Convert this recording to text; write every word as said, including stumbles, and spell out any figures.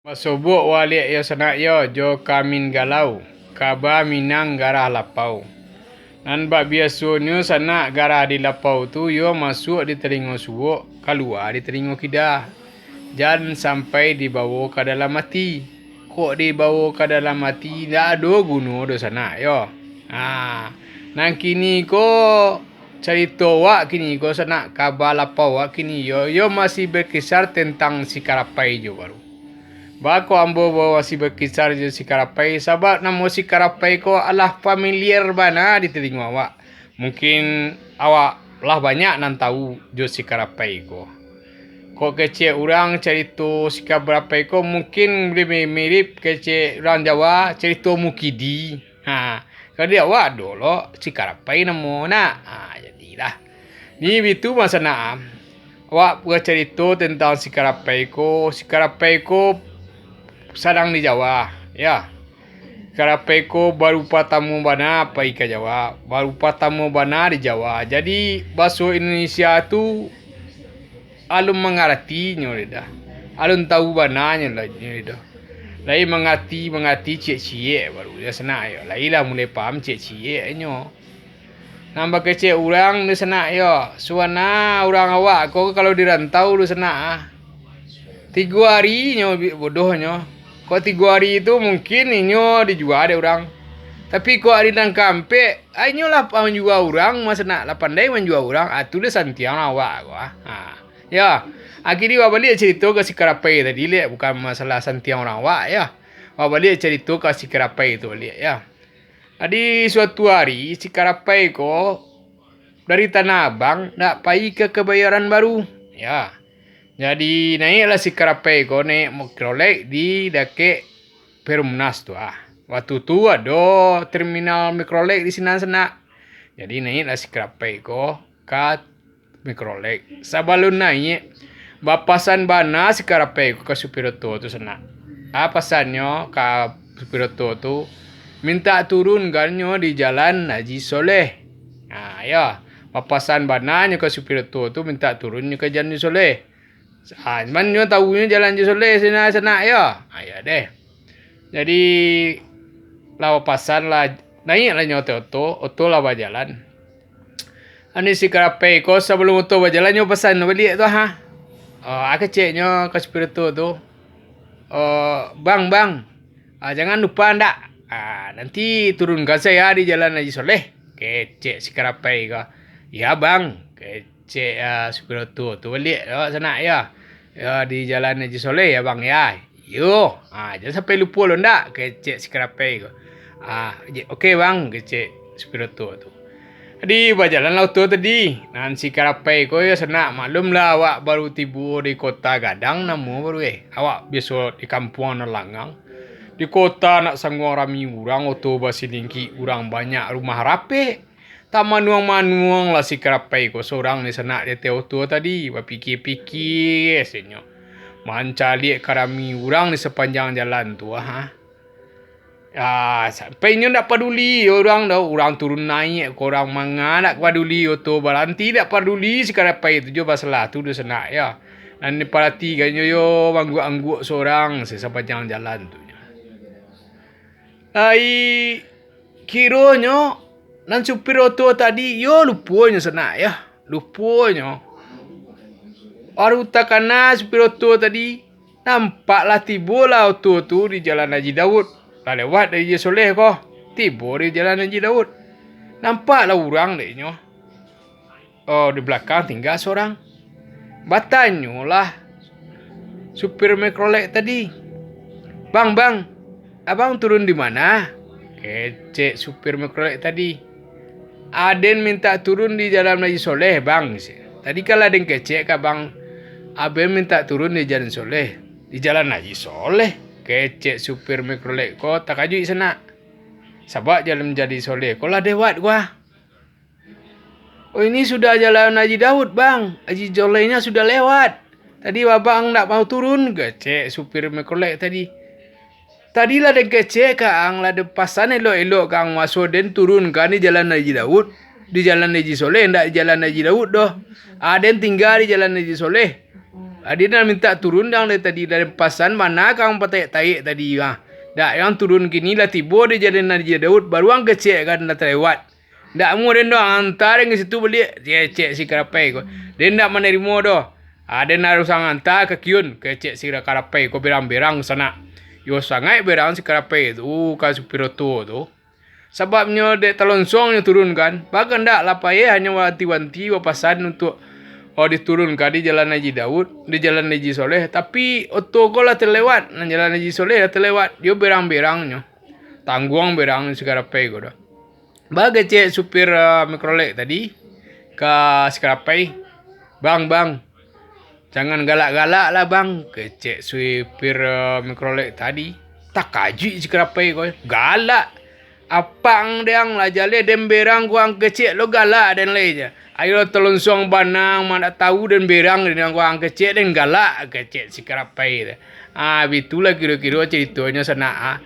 Basobok waliak yo sanak yo, jo kamin galau, kaba Minang garah lapau. Nan bak biasonyo sanak garah di lapau tu yo masuak di talingo suok, kalua di talingo kida. Jan sampai dibawo ka dalam ati. Kok dibawo ka dalam ati, ndak ado guno doh sanak yo. Ha, nan kini ko carito wak kini ko sanak, kaba lapau wak kini yo, yo masih bakisar tentang si Karapai jo baru. Bako ambo bawa si bakisar jo si Karapai, sabab namo si Karapai ko alah familiar bana di talingo awak. Mungkin awak lah banyak nan tahu jo si Karapai ko. Kok kecek urang carito si Karapai ko mungkin mirip-mirip kecek urang Jawa carito Mukidi. Ha, kalau di awak ado lo si Karapai namo nak. Ha, jadilah. Ni bitu masa nak. Awak bacarito tentang si Karapai ko, si Karapai ko sadang di Jawa, ya. Karapai ko baru patamo bana pai ka Jawa, baru patamo bana di Jawa. Jadi, baso Indonesia tu alun mangarati nyo lidah. Alun tahu bana nyo lah, nyo lidah. Lai mangarati, mangarati ciek-ciek baru, ya sanak yo. Lai lah mulai paham ciek-ciek nyo. Nan bakecek urang tu sanak yo. Suana urang awak ko kalau di rantau tu sanak ah. Tigo ari nyo bi-, bodohnyo. Kok tigo ari tu mungkin inyo dijua dek urang. Tapi kok ari nan kaampek, ah, inyo lah manjua urang, masa nak lah pandai manjua urang, ah, tu lah santiang lah awak ko, ah. Ha. Ya, akhirnya awak baliak carito ka si Karapai tadi, liak, bukan masalah santiang urang awak, ya. Awak baliak carito ka si Karapai tu baliak, ya. Jadi, suatu ari, si Karapai ko dari Tanah Abang nak pai ka Kebayoran Baru. Ya. Jadi, naiaklah si Karapai ko naiak Mikrolet di dakek Perumnas tu ah. Waktu tu ado terminal Mikrolet di sinan sanak. Jadi, naiaklah si Karapai ko ka Mikrolet. Sabalun naiak, bapasan bana si Karapai ko ka supir oto tu sanak. Ah, pasannyo ka supir oto tu, mintak turunkannyo di Jalan Haji Soleh. Ah, yo. Bapasan bana nyo ka supir oto tu, mintak turun nyo ka Jalan Haji Soleh. Ah, cuman nyo tahunyo Jalan Haji Soleh sinan sanak yo. Ah, yo deh. Jadi, lah bapasan lah, naiaklah nyo oto, oto lah bajalan. Ani si Karapai ko sabalun oto bajalan nyo pasan baliak tu ha. Oh, ah, keceknyo ka supir oto tu. Oh, "Bang, bang, ah, jangan lupa ndak? Ah, nanti turunkan saya di Jalan Haji Soleh," kecek si Karapai ko. "Ya, bang," kecek, ah, supir oto tu baliak awak sanak yo. "Ya, di Jalan Haji Soleh ya, bang ya?" "Yo." "Ah, jangan sampai lupo lo ndak," kecek si Karapai ko. "Ah, je, oke bang," kecek supir oto tu. Jadi, bajalanlah oto tadi. Nan si Karapai ko yo sanak, maklumlah awak baru tibo di Kota Gadang namo baru eh. Awak biaso di kampuang nan langang. Di kota nak sanguang rami urang, oto basilingkik urang banyak, rumah rapek. Tak manuang-manuang lah si Karapai ko sorang di sanak di ateh oto tadi, bapikia-pikia senyo. Mancaliak ka rami urang di sapanjang jalan tu, ha. Ah, sampai inyo ndak paduli urang doh, urang turun naiak ko, urang manga ndak paduli, oto baranti ndak paduli, si Karapai tu jo basalah tu doh sanak yo. Nan diparatihannyo yo mangguak-angguak sorang sa-, sapanjang jalan tu nyo. Ai, kironyo nan supir oto tadi yo luponyo sanak yo, luponyo. Baru takana supir oto tadi, nampaklah tibolah oto tu di Jalan Haji Daud. Lah lewat dari Haji Soleh ko, tibo di Jalan Haji Daud. Nampaklah urang dek inyo. Oh, di balakang tingga sorang. Batanyolah supir Mikrolet tadi, "Bang, bang, abang turun di mana?" kecek supir Mikrolet tadi. "Aden mintak turun di Jalan Haji Soleh, bang. Tadi kan lah den kecek ka abang, aden mintak turun di Jalan Soleh." "Di Jalan Haji Soleh?" kecek supir Mikrolet ko takajuik sanak. Sabab Jalan Haji Soleh ko lah lewat ko ah. "Oh, ini sudah Jalan Haji Daud, bang. Haji Solehnya sudah lewat. Tadi abang ndak mau turun," kecek supir Mikrolet tadi. "Tadi lah den kecek ka ang, lah den pasan elok-elok ka ang, maso den turunkan di Jalan Haji Daud, di Jalan Haji Soleh, ndak di Jalan Haji Daud doh. Aden tingga di Jalan Haji Soleh." Ade nan mintak turun dang dari tadi, dari pasan bana ka ang patayek-tayek tadi, ah. Dak, ang turun kini lah tibo di jalan Haji Daud, baru ang kecek kan lah talewat. Ndak amuah den doh, anta den ka situ baliak, kecek si Karapai ko. Den ndak manarimo doh. Ah, den harus ang anta ka Kiyun, kecek si Karapai ko berang-berang sanak. Yo sangaik berang si Karapai tu ka supir oto tu. Sababnyo dek talonsongnyo turun kan. Bakendak lah payah hanyo wanti-wanti bapasan untuak, oh, diturunkan di Jalan Haji Daud, di Jalan Haji Soleh. Tapi oto ko lah talewat, nan Jalan Haji Soleh lah talewat. Yo berang-berangnyo. Tangguang berang si Karapai ko doh. Bagecek supir, eh, Mikrolet tadi ka si Karapai, "Bang, bang, jangan galak-galak lah, bang," kecek supir, eh, Mikrolet tadi. Takajuik si Karapai ko, "Galak? Apang dek ang lah jaleh den berang ko ang kecek lo galak den lai ja. Ayo talonsong bana ang, mak ndak tahu den berang den ko ang kecek den galak," kecek si Karapai tu. Ah, bitulah kiro-kiro caritonyo sanak, ah.